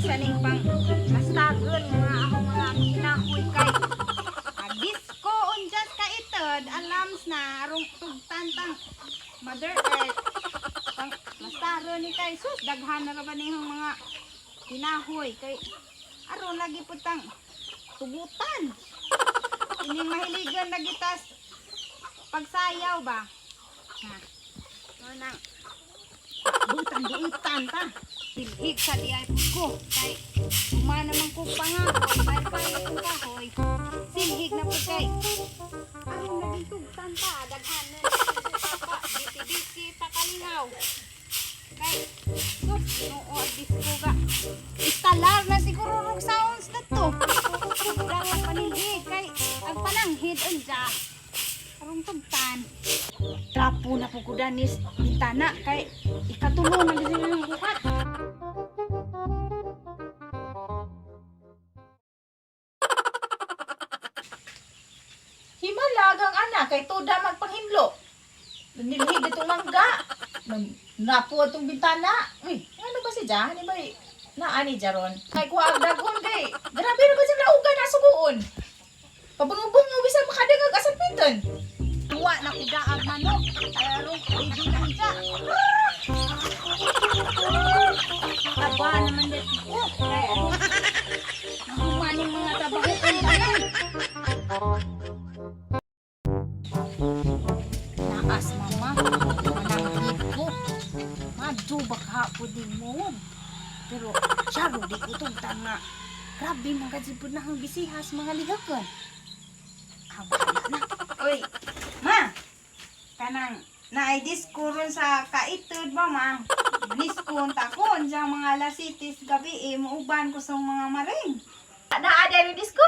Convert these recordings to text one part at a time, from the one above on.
Sa ning pang lastagon mga akong mga kinahoy kay disco unjas ka itod alams na arong tugtan tang Mother Earth pang lastaro ni kay sus daghan na ra ba nihong mga kinahoy kay aron lagi pud tang tugutan ining mahiligan lagi tas pagsayaw ba ha mo nang butan buitan ta silhig sa di ay pud ko kay uma naman ko pangahoy bye kong kahoy silhig na pud kay aron naging tugtan ta daghan na pa busy-busy ta kalingaw kay sus Ginoo ang disco ga istalar na siguro rog sounds na to dapat panilhig kay ang pananghid unja arong tugtan trapo na po ko danis bintana kay ikatulo na gid ng buhat. Himalagang anak kay tuda magpanghinlo. Nilhig itong mangga. Napo itong bintana. Uy, ano ba si Jahan? Ba naani jaron? Kay kuha ang dagon kay. Grabe na ba siya lauga na suguon? Pabungubong bisan makadagag asan piton. Tuwa na ko daag manok kay arong ready na unja. Aba naman dito ko kay arong mahumaning mga trabaho ang tanan. Naas mama, mananghid ko. Madyo baka po din mo. Pero syaro di ko tugtan nga. Grabe mga kajipod na ang gisihas mga lihakan. Ah, bahala na. Uy, ma! Kanang naay disco ron sa kaitod ba ma? Nisko ta ko sa mga lasitis gabi eh, muuban ko sa mga maring. Naa diri disco.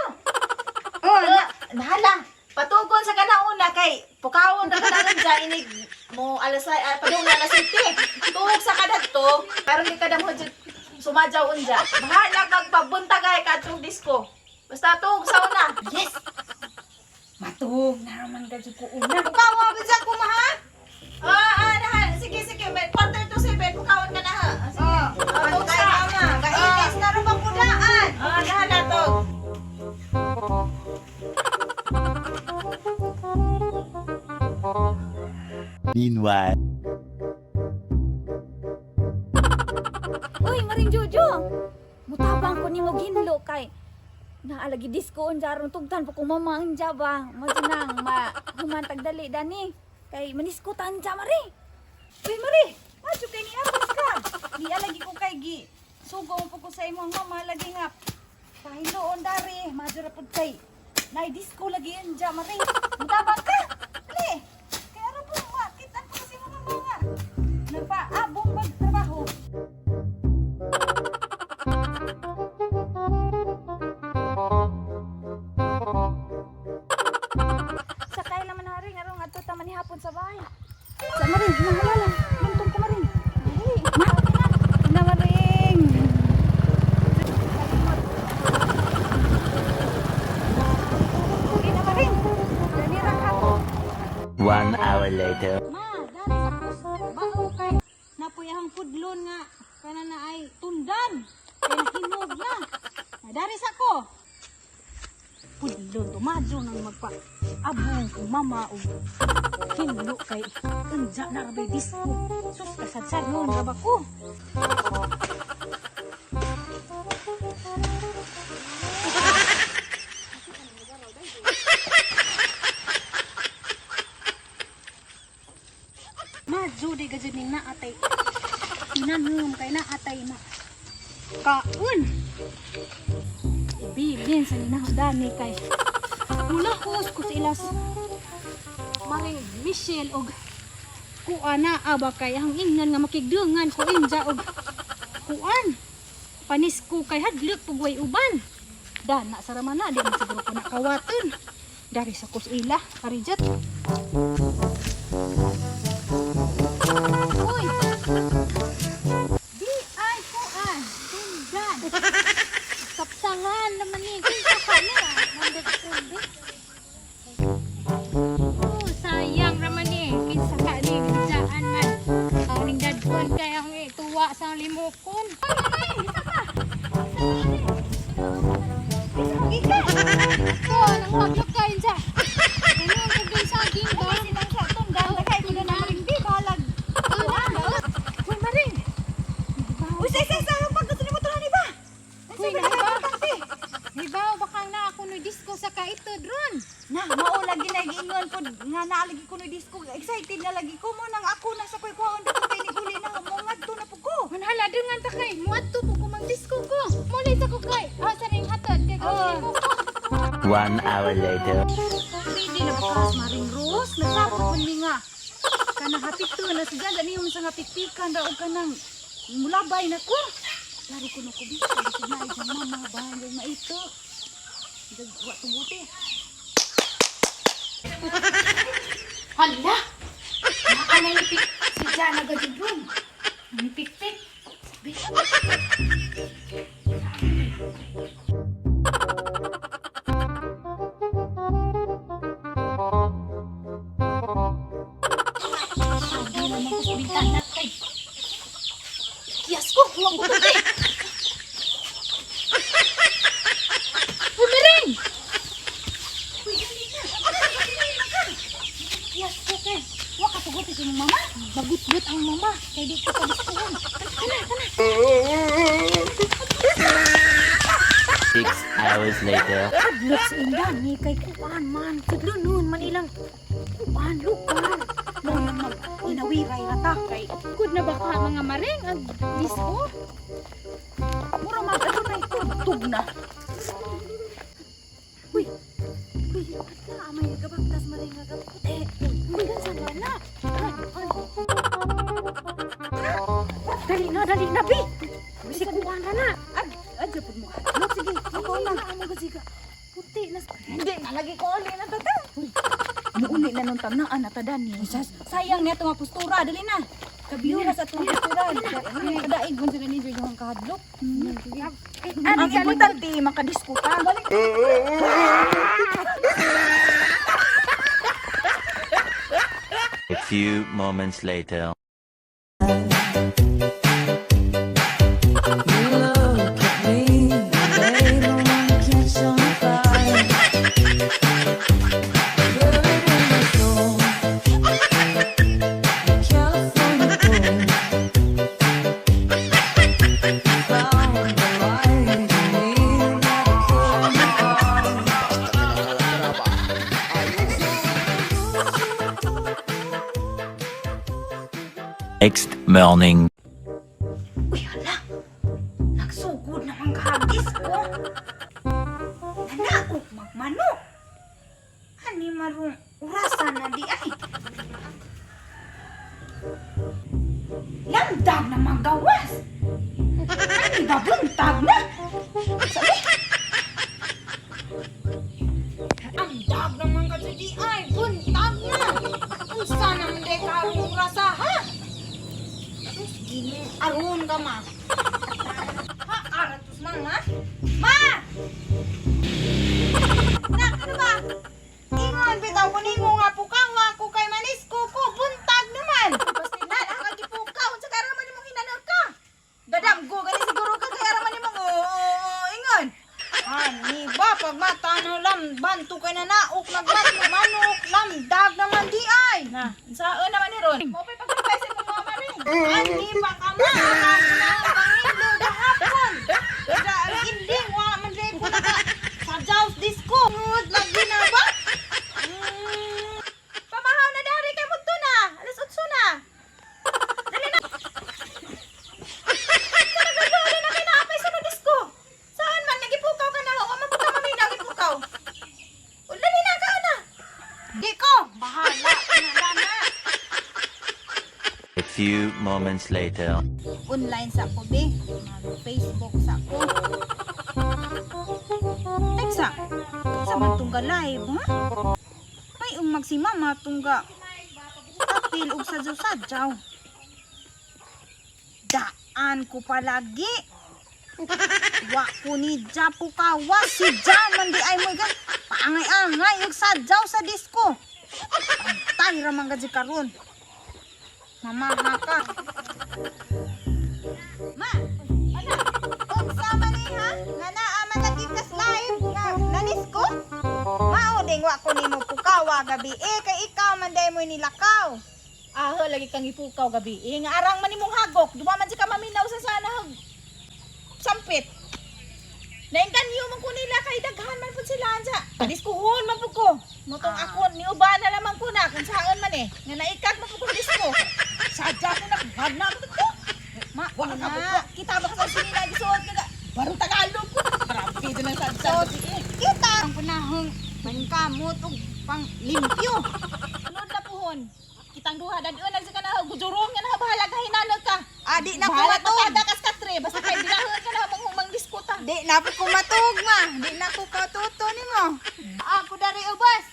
Oh, na, Nahala. Patugon sa kanauna kay pukawon ra kana dyan inig mo alas padung na alas 7. Tuog sa kadto karon di ka damo jud sumadyaw unja. Bahala kag pabuntag ay kadtong disco. Basta tuog sa una. Yes! Matuog na naman gadyo ko una. Bukawa ba dyan ko ma ha? Nahala. Sige, sige. May 6:45 pukawon ka na ha. Sige. Oh, Tuog bantay sa. ka ma. Kainis na rin bang kudaan? Nahala tog. Meanwhile. Uy, Maring Jojo! Mutabang ko nimo ginlo kay naalagi disco unja aron tugtan pa ko mama unja ba. Mo nang ma humantag dali dani kay manisko ta unja mari. Uy, Mari! Madyo kay ni Apas ka. Di alagi ko kay gi. Sugo mo po ko sa imong mama lagi nga. Pahiloon dari, madyo ra pud kay. Nay disco lagi unja, Mari. Mutabang ka. Dali. Kaya ra po makita ko sa imong mama nga. Nagpaabong magtrabaho. Sakay naman hari aron ngadto ta manihapon sa bahay. Sa Maring, mahalala. Luntong ko Maring. Dali. Ma, na Maring. Sige na Maring. Dali ra ka ko. 1 hour later. Ma, dari sa kus. Bao kay napoy ang pudlon nga kana na ay tundan. Kay nahinog na. Na dari sa ko. Pudlon to madyo nang magpa abong ko mama og hinlo kay unja na rabay disco. Sus kasadsad nun ra ba ko. Madyo di gajud ning naatay. Tinanong kay naatay ma. Kaon. Ibilin sa ninahudani kay mulahos ko sa ilas Maring Michelle og kuan na aba kay ang ingnan nga makigdungan ko inja og kuan panis ko kay hadlok pug way uban dana sa ramana di man siguro ko nakawaton dari sa kus ila karijat. Uy, di ay kuan tundan kapsangan naman ni kinsa ka ni mandag kumbi. Oh, sayang raman ni kinsa ka ni bidjaan man ang ning dadkon kay ang tuwa sa limokon. Ay, ay, isa pa. Sa, pag gusto nimo tulan iba. Uy, Unsa ba na ba? importante? Hibaw baka na ako no disco sa kaitod ron. Na, mao lagi na giingon po nga naa lagi ko no disco. Excited na lagi ko mo nang ako na sa kuy kuhaon dito kay niguli na mo ngadto na pud ko. Manhala dungan ta kay muadto po ko mang disco ko. Mulay sa ko kay. Ah, sa ring hatod kay Oh. gawin mo ko. 1 hour later. Ready na ba ka, Maring Rose? Nagsabot man mi nga. Kanang hapito na si Jaga niyo sa nga pikpikan daw kanang mulabay na ko. Lari ko na ko bisa bisag na isang mama ba yung maito. Dag wa tumuti. Hala. Naa na ni pik si Jana gajud ron. Ni pikpik. Sabi naman ko sa bintana kay. Kiyas ko, huwag ko tuti. Bumerang! Uy, dali na. Dali na ka. Yes, okay. Wa ka tuguti sa imong mama. Bagutgut ang mama, kay di ko padiskuhan. Kana, kana. 6 hours later. Adlok sa indan ni kay kuan man. Sudlonon man ilang kuan lugar. Mo nang mag inawiray ra ta kay Good na ba ka mga maring ang disco? mura man adunay tugtog na. Uy, uy, na may gabaktas maring nga gaputi. Uy, gansa na na. Ay, ay. Dali na, dali na, bi. Si kuan ra na. Ad, ad pud mo. No, sige, ako na. Ano ka siga? Puti na. Hindi, nalagi ko uli na tata. Muuli na nung tamnaan na tada ni. Sayang niya itong postura, dali na. Kabiyo na sa itong postura. Kadaig kung sila ni Jojo ang kahadlok. Ang importante, makadisko ka. Balik. A few moments later. You look at me the way the one catch on fire. Buried in my soul, California gold. Found the light in me that I couldn't find. Next morning. Uy, hala. Nagsugod naman kahagis ko. Nanaok magmanok. Ani marong urasan na di ay. Lamdag na magawas. Ani ba buntag na? Sabi. Ang dag naman ka di ay. Buntag na. Unsa naman di karong urasa ha? Gini, aron ka ma. Ha, aratos mama. Ma! Nak, ano ba? Ingon, bitaw ko nimo nga pukawa ko kay manis ko ko, buntag naman. Basta na, nakagipukaw. Unsa kay raman imong hinanong ka? Gadamgo gani siguro ka kay raman imong oo, ingon. Ani ba, pag matano lam, banto kay nanaok, nagmat, manok, lamdag naman di ay. Na, unsaon naman ni ron? Mo pay pagpapay sa imong mama rin. Ani ba ka ma, na pangilo gahapon. Sa inding, wa man di ko naka, sa Jaws disco. Mood, lagi na ba? Pamahaw na dari kay mudto na. Alas 8 na. Dali na. Dali na kay naapay sa disco. Saan man nagipukaw ka na? Wa man pud ka maminaw gipukaw. O, dali na ka na. Di ko, bahala ka na na. A few moments later. Online sa ko, be. Facebook sa ko. Teksa, sa man tungga live, ha? May umag si mama tungga. Apil og sadyaw-sadyaw. Daan ko palagi. Wa ko ni Japo ka, wa si Ja man di ay mo ka. Paangay-angay og sadyaw sa disco. Pantay ra man gud karon. Mama ha ka. Ma, ana, unsa man ni ha? Nga naa man lagi kas live nga nanis ko? Mao ding wa ko nimo pukawa gabi eh kay ikaw man day mo nilakaw. Ah, lagi kang ipukaw gabi. Eh, nga arang man imong hagok. Duwa man si ka maminaw sa sana hag. Kay daghan man pud sila anja. Diskuhon man pud ko. Motong ako niuban na lamang ko na kung saan man eh. Nga naikag man pud ko disko. Sadya ko na na ko to. Ma, Wa ka una. po. Kita ba ka sa sinina gisuot ka? Barong Tagalog ko. Grabe din ang sadya. Kita ang panahong pangkamot ug pang limpyo. Sunod na puhon. Kitang duha dadun nagsa ka na gujurong nga na bahala ka hinalo ka. Ah, di na ko Bahala matug. matada kas katre basta kay dinahon ka na mang humang diskuta. Di na po ko matug ma. Di na ko katuto nimo. Ako dari ubas.